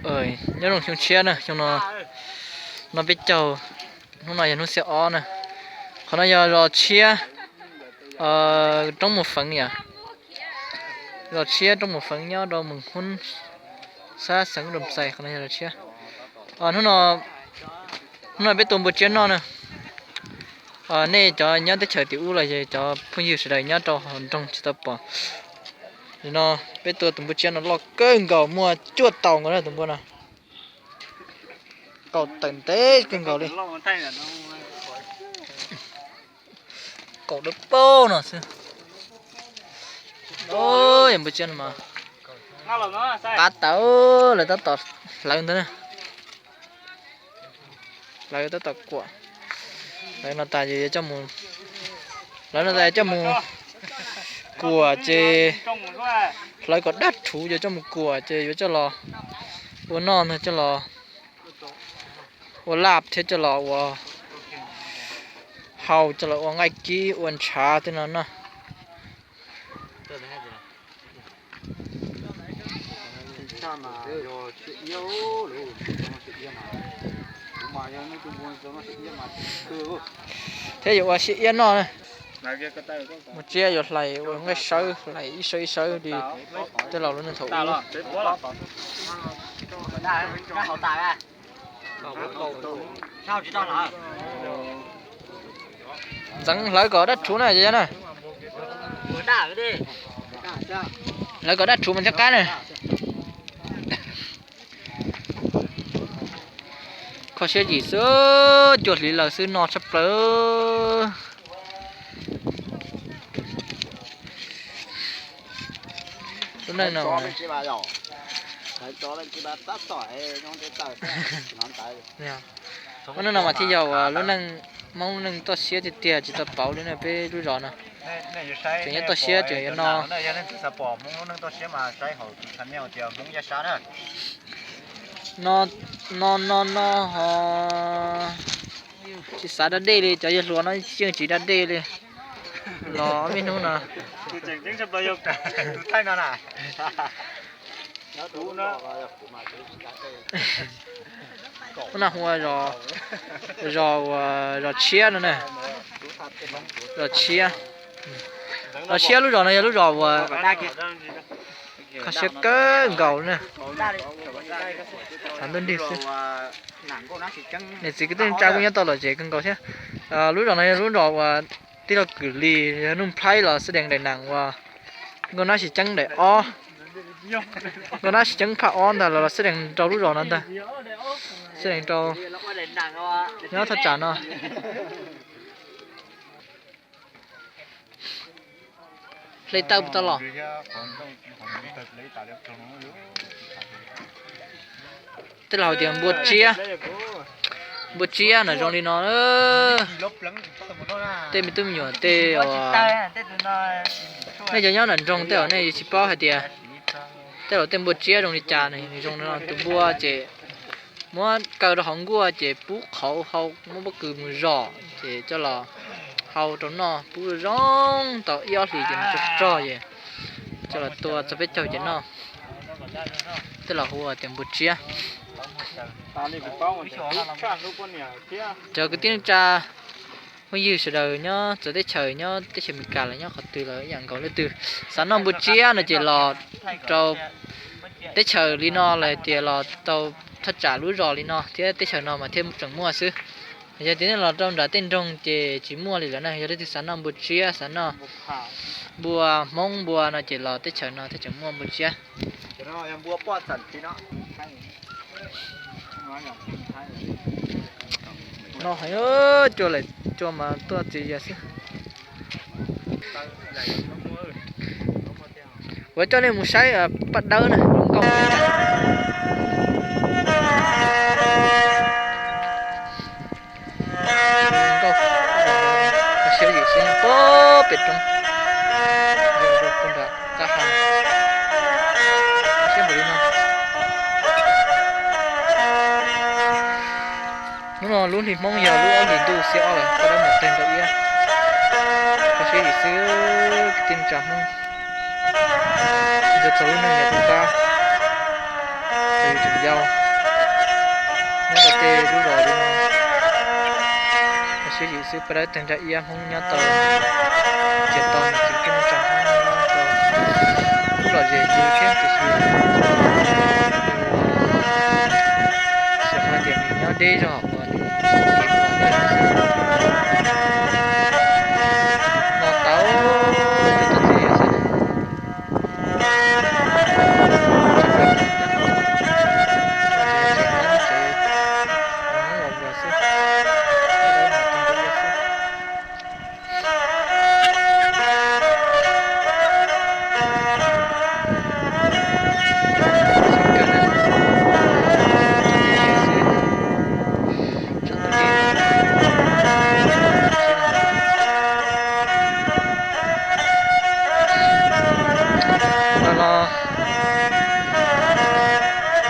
Nyob zoo xyoo tshiab na, xyoo no, no peb caug, hnub no yog hnub xiab ob na. Qhov no yog zos tshiab, roob Mus Feev yom. Zos tshiab roob Mus Feev nyob rau Moos Hoob, xab xeev Doo Xais, qhov no yog zos tshiab. Hnub no, hnub no peb tua npua tsiab noj na. Nej cov nyob teb chaws tim ub los yog cov phooj ywg sawv daws nyob rau hauv nroog tsis tau pom, no peb tua tus npua tsiab no loj kawg nkaus, muaj cuaj tau nkaus na tus npua no. Kaum tawm ntev kawg nkaus li. Kaum dawb paug no xwb. Yog npua tsiab no mas qab tau, lawv tab tom hlawv ntawd na. Hlawv tab tom kuam. Hlawv no tas yuav coj mus, hlawv no tas coj mus kuam ces hlawv kom daj rhuv yuav coj mus kuam ces yuav coj los ua noj ntag, coj los ua laj thiab coj los ua hau, coj los ua nqaij kib ua ntshav tej no noj. Thiab yuav ua siab iab noj na. Npua tsiab yuav hlais ua nqaij sawb, hlais ib sawb ib sawb li tej laus lub neej thaum ub. Ntxeev hlawv kom daj rhuv na, na. Hlawv kom daj rhuv mas thiaj qab na. Kho siab zim xwb, cuaj hlis lawm xwb no tshaj plaws. Lub neej no, lub neej no mas thiaj yog uas lub neej Hmoob lub neej toj siab tiag tiag tsis tau pauv li na peb lub zos no. Tseem nyob toj siab tseem yuav no. No no no no ho tsis xav da dej li, cov yawg hluas no yeej tsis da dej li. Los ob peb hnub no. Hnub no hu ua zos, zos tshiab no na. Zos tshiab, zos tshiab lub zos no yog lub zos uas kho siab kawg nkaus na. Thav ntuj nrig xwb. Niam txiv kwv tij neej tsa kuj nyob tau lom zem kawg nkaus thiab. Lub zos no yog lub zos uas tij laug Kwm Lis yog Nuj Nplhaib los xib dees daim neem uas Nkauj Nab Sis Ceeb daim ob, Nkauj Nab Sis Ceeb phaj ob ntag los los xib dees rau lub zos no ntag. Xib dees rau nyob thaj tsam no. Hle tawj puas tau los? Tej laus hais tias npua tsiab, npua tsiab na zoo li no. Tej me tub me nyuam tej, nej cov nyob nram nroog tej uas nej yuav tsis paub hais tias tej laus tej npua tsiab zoo li cas, zoo li no tus npua ces muab kaw rau hauv nkuaj ces pub qhauv hau, muab pob kws mus zom ces coj los hau rau noj, pub zoo tau ib ob hlis ces nws rog rog ces coj los tua txog peb caug ces noj. Tej laus hu tias npua tsiab. Cov kwv tij neej tsa phooj ywg sawv daws nyob txawv teb chaws, nyob teb chaws Amelikas los nyob qhov twg los ib yam nkaus, leej twg xav noj npua tsiab no ces los rau teb chaws li no los tias los tau thaj tsam lub zos li no thiab teb chaws no mas thiaj tseem muaj xwb. Yog tias nej los rau nram tej nroog ces tsis muaj li lawm na. Yog leej twg xav noj npua tsiab, xav noj npua Hmoob npua no ces los teb chaws no thiaj tseem muaj npua tsiab. No heev, cua lawm, cua mas tuaj txias zias xwb. Kuv coj nej mus saib paj dawb na, zoo nkauj. Nkauj, siab yim xwb, pem roob, puag nram qab ha. Siab npaum li no. Hnub no lub hli Hmoob yog lub ob hlis ntuj xiab ob lawm, paj dawb mos teg nrau iab. Kho siab yim xwb kwv tij neej tsa Hmoob. Nco txog lub neej yav tom qab. Yus tseem yau nyob rau tej lub zos li no, siab yim xwb, pab dawb tag nrho ib yam Hmoob nyob tau, ces tau nws txiv tub neej tsa Hmoob nyob tau, kuj lom zem yus thiab tiam sis yus xav hais tias nws nyob deb zog uas nws kev ua nyob zoo xwb. No tau cov txiv xwb. No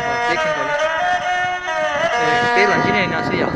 los peb kawg nkaus li, peb los ntsib nej no xwb yom.